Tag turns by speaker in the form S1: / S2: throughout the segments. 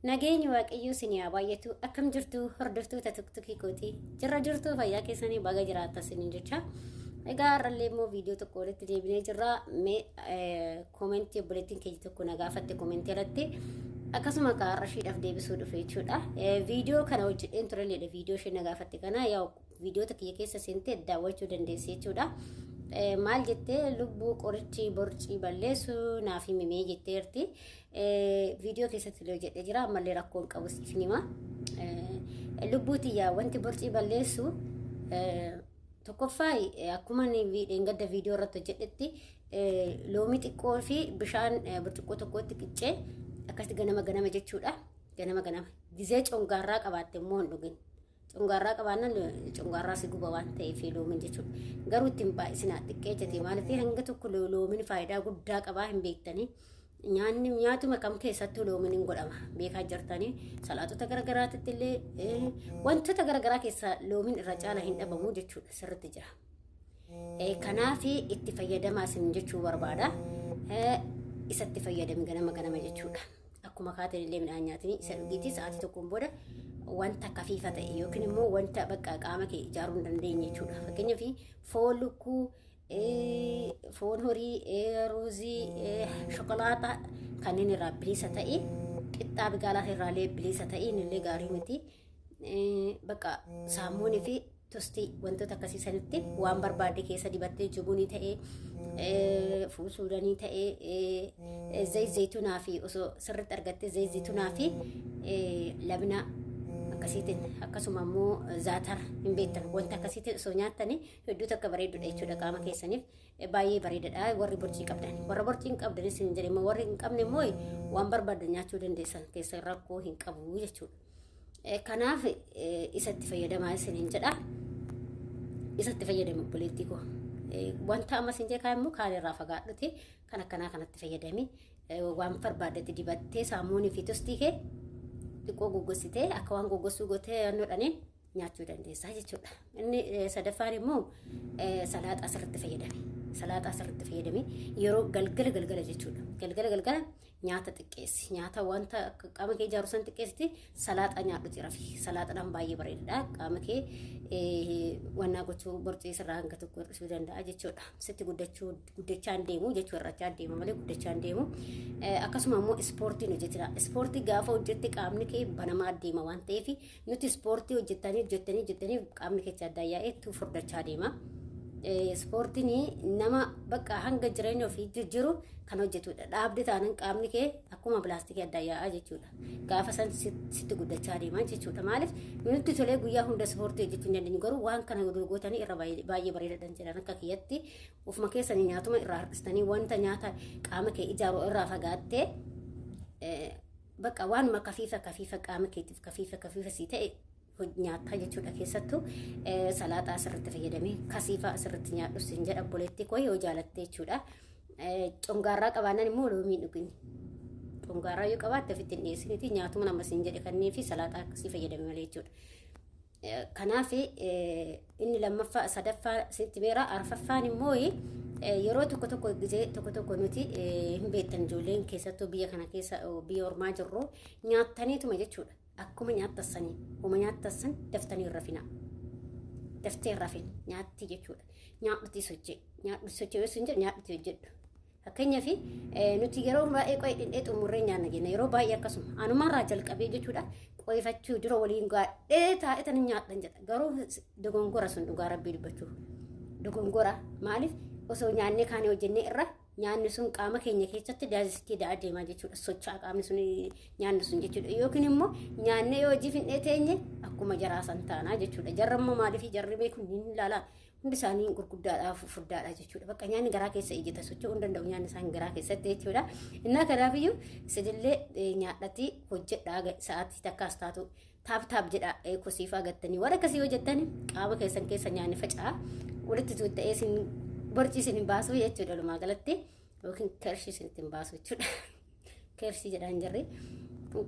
S1: Nageenyi Waaqayyoo isin haa baay'atu. Akkam jirtu hordoftoota tuktukii kooti? Jirra jirtu, fayyaa keessanii, baga jiraata isiniin jecha. Egaa har'allee immoo viidiyoo tokko walitti deebinee jirra. Mee koomentii obboleettiin keenya tokko na gaafatte koomentii irratti akkasuma ka har'a ishiidhaaf deebisuu dhufe jechuudha. Viidiyoo kana hojjedheen turelleedha, viidiyoo isheen na gaafatte kana yaa viidiyoota kiyya keessa seentee daawwachuu dandeessi jechuudha. Maal jettee? "Lubbuu, qorichi borcii balleessu naaf himimee" jetteerti. Viidiyoo keessatti illee hojjedhee jira, ammallee rakkoo hin qabu, siif hima. Lubbuu tiyyaa, wanti borcii balleessu tokkoffaa akkuma inni dheengadda viidiyoo irratti hojjedhetti loomii xiqqoo fi bishaan burcuqqoo tokkotti qiccee akkasitti ganama ganama jechuudha. Ganama ganama gizee congaarraa qabaatte immoo hin dhugin. Congaarraa qabaannaan congaarraa si guba waan ta'eef loomiin jechuudha. Garuu ittiin baay'isinaa, xiqqee jette. Maaliif? Hanga tokko loomiin faayidaa guddaa qabaa hin beektanii. Nyaanni nyaatuma kam keessattuu loomiin hin godhama, beekaa jirtanii. Salaaxota garagaraatitti illee, wantoota garagaraa keessa loomiin irra caala hin dhabamu jechuudha, sirriitti jira. Kanaaf itti fayyadamaa isin jechuu barbaada. Isatti fayyadami ganama ganama jechuudha. Akkuma kaateen illee midhaan nyaatanii isa dhugiitii sa'aatii tokkoon booda wanta kafiifa ta'e yookiin immoo wanta bakka qaama kee ijaaruu hin dandeenye jechuudha. Fakkeenyaaf foon lukkuu, foon horii, ruuzii, shokolaataa kanneen irraa bilisa ta'e, qixxaa biqilaa irraallee bilisa ta'e illee gaarii miti. Bakka saamuunii fi tostii wantoota akkasii sanitti waan barbaadde keessa dibattee, jubunii ta'ee, fuusuudanii ta'ee, zayit zayituunaa fi osoo sirriitti argattee zayit zayituunaa fi labna akkasiitiin, akkasuma immoo zaatar hin beektan, wanta akkasiitiin osoo nyaattanii hedduu takka bareedudha jechuudha. Qaama keessaniif baay'ee bareedadha warri borcii qabdan. Warra borcii hin qabdanis hin jedhe immoo, warri hin qabne immoo waan barbaadan nyaachuu dandeessan, keessa rakkoo hin qabu jechuudha. Kanaaf isatti fayyadamaa isiniin jedha. Isatti fayyadami, obboleettii koo. Wanta amma isin jedha immoo kaan irraa fagaadhuti kan akkanaa kanatti fayyadami. Waan barbaadetti dibattee saamuunii fi tostii kee xiqqoo goggositee, akka waan goggossuu gootee yaannoodhaaniin nyaachuu dandeessaa jechuudha. Inni sadaffaan immoo salaaxaa sirriitti fayyadami. Salaaxaa sirriitti fayyadami yeroo galgala galgala jechuudha. Galgala galgala nyaata xiqqeessi. Nyaata wanta qaama kee ijaaru san xiqqeessiti, salaaxaa nyaadhuti rafi. Salaaxaadhaan baay'ee bareedaadha. Qaama kee wannaa gochuu, borcii sirraa hanga tokko hir'isuu danda'a jechuudha. Sitti guddachuu guddachaa hin deemu jechuu, hir'achaa deema malee guddachaa hin deemu. Akkasuma immoo ispoortiin hojjetira. Ispoortii gaafa hojjette qaamni kee banamaa deema waan ta'eef, nuti ispoortii hojjettanii hojjettanii hojjettanii qaamni keessa addaan yaa'ee furdachaa deema. Ispoortiin nama bakka hanga jireenya ofii jijjiiru kan hojjetudha. Dhaabde taanaan qaamni kee akkuma pilaastikii addaan yaa'aa jechuudha. Gaafa san sitti guddachaa deema jechuudha. Maaliif? Nutti tolee guyyaa hunda ispoortii hojjechuu hin dandeenyu, garuu waan kana gootanii irra baay'ee bareedaadhaan jedhan. Akka kiyyatti ofuma keessanii nyaatuma irraa harkistanii, wanta nyaata qaama kee ijaaru irraa fagaattee, bakka waanuma kafiifa kafiifa qaama keetiif kafiifa kafiifa sii ta'e nyaattaa jechuudha. Keessattuu salaaxaa asirratti fayyadamee kasiifaa asirratti nyaadhu siin jedha, obboleettii koo, yoo jaalatte jechuudha. Congaarraa qabaannaan immoo loomii dhugini. Congaarraa yoo qabaatte ofitti hin dhiyeessiniti, nyaatuma nama siin jedhe kanneen fi salaaxaa akkasii fayyadame malee jechuudha. Kanaaf inni lammaffaa, sadaffaa sitti beera. Arfaffaan immoo yeroo tokko tokko, gizee tokko tokko nuti hin beektan, ijoolleen keessattuu biyya kana keessa, biyya ormaa jirru, nyaattaniituma jechuudha. Akkuma nyaattassanii, uma nyaattassan daftanii hin rafinaa. Daftee hin rafin nyaatti jechuudha. Nyaadhuti sochee, nyaadhuti sochee yoo sin jedhu, nyaadhuti hojjedhu. Fakkeenyaaf nuti yeroo baay'ee qo'ee dhindhee xumurree nyaanna jenna, yeroo baay'ee akkasuma anumarraa jalqabee jechuudha. Qo'ifachuu dura waliin gaadhee taa'ee tan nyaadhan jedha, garuu dogongora sun, dhugaa rabbii dubbachuu dogongora. Maaliif? Osoo nyaannee kaanii hojjennee irra nyaanni sun qaama keenya keessatti daayijistii da'aa deemaa jechuudha, socho'a qaamni sun, nyaanni sun jechuudha. Yookiin immoo nyaannee yoo hojii fin'ee teenye akkuma jaraa san taanaa jechuudha. Jarra immoo maaliif jarri beekuun hin ilaalaa, hundi isaanii gurguddaadhaa, furdaadha jechuudha. Bakka nyaanni garaa keessa ijjeta, socho'uu hin danda'u nyaanni isaan garaa keessatti jechuudha. Innaa kanaafiyyuu isinillee nyaadhatii hojjedhaa, sa'aatii takkaas taatu taap taap jedha, kosiifaa gattanii waan akkasii yoo jettan qaama keessan keessa nyaanni faca'a, walitti tuutta'ee isin borcii isin hin baasu jechuudha walumaa galatti, yookiin kershii isin ittiin baasu jechuudha. Kershii jedhaan jirri.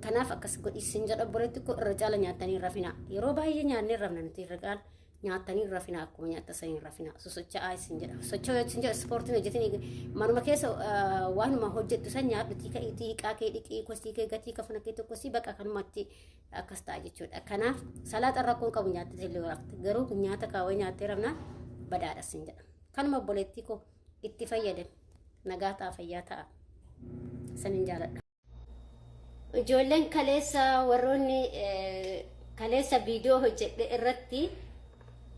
S1: Kanaaf akkas godhi isin jedha, obboleetti koo. Irra caala nyaattanii rafina. Yeroo baay'ee nyaannee rafna nuti irra caala. Nyaattanii hin rafinaa, akkuma nyaatta san hin rafinaa. Sosocho'aa isin jedha. Socho'aa isin jedha, ispoortiin hojjetin, manuma keessa waanuma hojjettu san nyaadhutii ka'iitii hiqaa kee dhiqii, kosii kee gatii, kafana kee tokkosii, baqa kanumatti akkas ta'a jechuudha. Kanaaf salaaxa rakkoon qabu nyaattee illee rafte, garuu nyaata kaawwee nyaattee rafnaan badaadha isin jedha. Kanuma obboleettii koo, itti fayyadame. Nagaa ta'a, fayyaa ta'a. Sanin jaaladha. Ijoolleen kaleessa, warroonni kaleessa viidiyoo hojjedhe irratti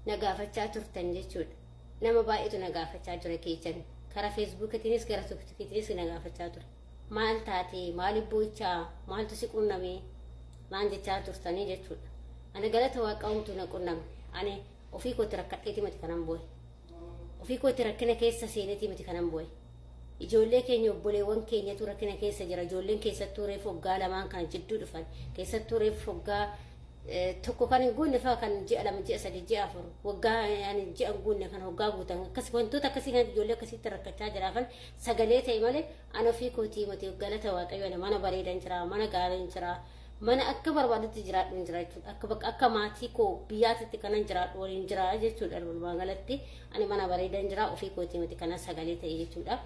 S1: na gaafachaa turtan jechuudha. Nama baay'eetu na gaafachaa ture keechan. Karaa Feesbuukiitiinis gara Tiktokiitiinis na gaafachaa ture. Maal taate? Maaliif boo'ichaa? Maaltu si qunname? Naan jechaa turtanii jechuudha. Ani galata Waaqaa homtuu na qunnamne. Ani ofii kootti rakkadheetii miti kanan boo'e. Ofii kootti rakkina keessa seenetii miti kanan boo'e. Ijoollee keenya, obboleewwan keenyatu rakkina keessa jira. Ijoolleen keessattuu reefu waggaa lamaan kana jidduu dhufan. Keessattuu reefu waggaa tokko kan hin guunne fa'aa, kan ji'a 2, ji'a 3, ji'a 4, waggaa yani ji'a hin guunne, kan waggaa guutan, akkas wantoota akkasii kan ijoollee akkasiitti rakkachaa jiraafan sagalee ta'e malee ani ofii kootii miti. Galata Waaqayyo, ani mana bareedan jira, mana gaariin jira. Mana akka barbaadutti jiraadhu hin jira jechuudha. Akka bakka akka maatii koo biyyaatitti kanan jiraadhu waliin jira jechuudha. Walumaa galatti ani mana bareedan jira, ofii kootii miti kanan sagalee ta'e jechuudha.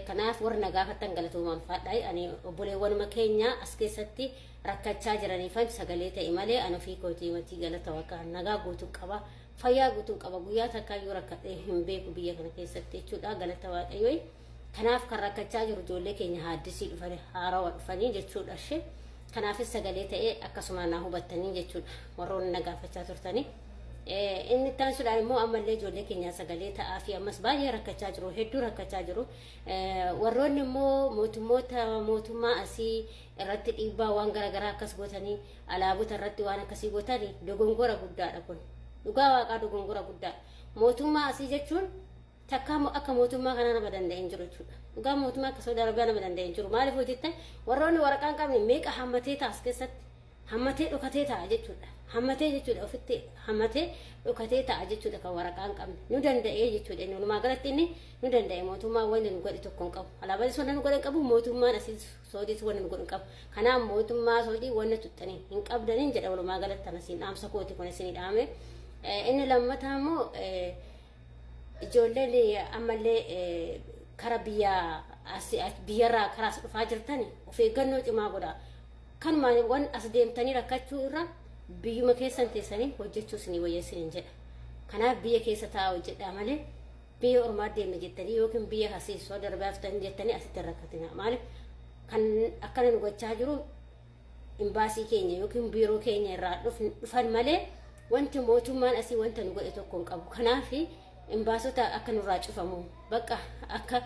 S1: Kanaaf warri na gaafattan galatoomaa, ulfaadhaa. Ani obboleewwanuma keenya as keessatti rakkachaa jiraniifan sagalee ta'e malee ani ofii kootii miti. Galata Waaqaa, nagaa guutuu qaba. Fayyaa guutuu qaba. Guyyaa takkaayyuu rakkadhee hin beeku biyya kana keessatti jechuudha. Galata Waaqayyoo. Kanaaf kan rakkachaa jiru ijoollee keenya haaddisii dhufanii, haarawa dhufanii jechuudha ishee. Kanaafis sagalee ta'ee akkasuma na hubattanii jechuudha warroonni na gaafachaa turtanii. Inni itti aansuudhaan immoo ammallee ijoollee keenyaa sagalee ta'aa fi ammas baay'ee rakkachaa jiru, hedduu rakkachaa jiru. Warroonni immoo mootummoota, mootummaa asii irratti dhiibbaa waan garaagaraa akkas gootanii, alaabota irratti waan akkasii gootanii, dogongora guddaadha kun. Dhugaa Waaqaa, dogongora guddaadha. Mootummaa asii jechuun takka akka mootummaa kanaa nama danda'e hin jiru jechuudha. Dhugaa, mootummaa akka Saudi Arabiyaa nama danda'e hin jiru. Maaliif hojjettan, warroonni waraqaa hin qabne meeqa hammatee ta'a as keessatti? Hammatee dhokatee ta'a jechuudha. Hammatee jechuudha, ofitti hammatee dhokatee ta'a jechuudha kan waraqaa hin qabne. Nu danda'ee jechuudha inni, walumaa galatti inni nu danda'e. Mootummaan wanni nu godhe tokko hin qabu. Alaabaanis wanni nu godhe hin qabu, mootummaan asii Saudis wanni nu godhe hin qabu. Kanaaf mootummaa Saudii wanna tuxxanii hin qabdaniin jedha, walumaa galatti anasiin dhaamsa kooti kun isinii dhaame. Inni lammataa immoo ijoolleen ammallee kara biyya biyyarraa karaa as dhufaa jirtan of eeggannoo cimaa godha. Kanuma waan as deemtanii rakkachuu irra biyyuma keessan teessanii hojjechuu isinii wayya isiniin jedha. Kanaaf biyya keessa taa'aa hojjedhaa malee biyya ormaa deemne jettanii yookiin biyya asii Saudi Arabiyaa dhuftan jettanii asitti hin rakkatina. Maaliif kan akkana nu gochaa jiru imbaasii keenya yookiin biiroo keenya irraa dhufan malee wanti mootummaan asii wanta nu godhe tokko hin qabu. Kanaaf imbaasota akka nurraa cufamu, bakka akka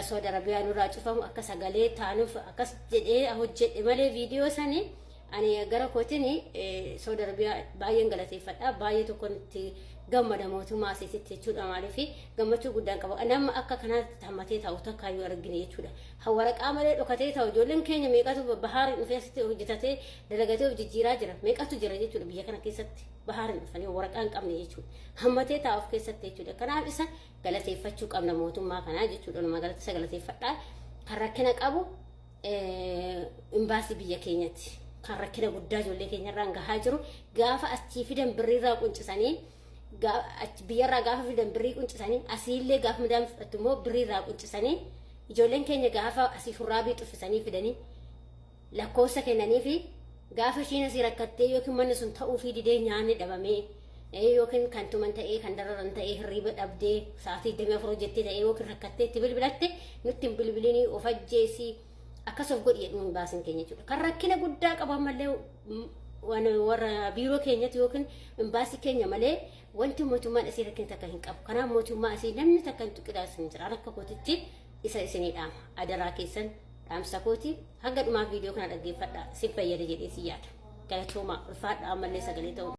S1: Saudi Arabiyaa nurraa cufamu akka sagalee taanuuf akkas jedhee hojjedhe malee viidiyoo sanii ani gara kootiin Saudi Arabiyaa baay'een galateeffadha. Baay'ee tokkoon itti gammada mootummaa asiititti jechuudha. Maaliif gammachuu guddaan qaba. Nama akka kanaatti hammatee taa'u takkaayyuu argine jechuudha. Waraqaa malee dhokatee taa'u, ijoolleen keenya meeqatu bahaariin dhufee asitti hojjetatee dalagatee of jijjiiraa jira. Meeqatu jira jechuudha biyya kana keessatti bahaariin dhufanii waraqaa hin qabne jechuudha. Hammatee taa'u of keessatti jechuudha. Kanaaf isa galateeffachuu qabna mootummaa kanaa jechuudha. Walumaa galatti isa galateeffadhaa. Kan rakkina qabu imbaasii biyya keenyatti. Kan rakkina guddaa ijoollee keenyarraan gahaa jiru, gaafa achii fidan birriirraa quncisanii, biyyarraa gaafa fidan birrii quncisanii, asiillee gaafa midhaan fudhattu immoo birriirraa quncisanii, ijoolleen keenya gaafa asii shurraabii xuffisanii fidanii lakkoofsa kennanii fi gaafa ishiin asii rakkattee yookiin manni sun ta'uufii didee, nyaanni dhabamee, yookiin kan tuman ta'ee, kan dararan ta'ee, hirriiba dhabdee sa'aatii 24 hojjettee ta'ee, yookiin rakkattee itti bilbilatte, nutti hin bilbilinii, of ajjeesii, akkas of godhi jedhuun baasin keenya jechuudha. Kan rakkina guddaa qabu ammallee warra biiroo keenyatti yookiin imbaasii keenya malee wanti mootummaan asii rakkina takka hin qabu. Kanaaf mootummaa asii namni takka hin tuqidhaa isin jira. Akka kootitti isa isinii dhaama. Adaraa keessan, dhaamsa kooti, hanga dhumaa viidiyoo kana dhaggeeffadhaa, isin fayyada jedhee si yaada. Galatoomaa, ulfaadhaa, ammallee sagalee ta'u.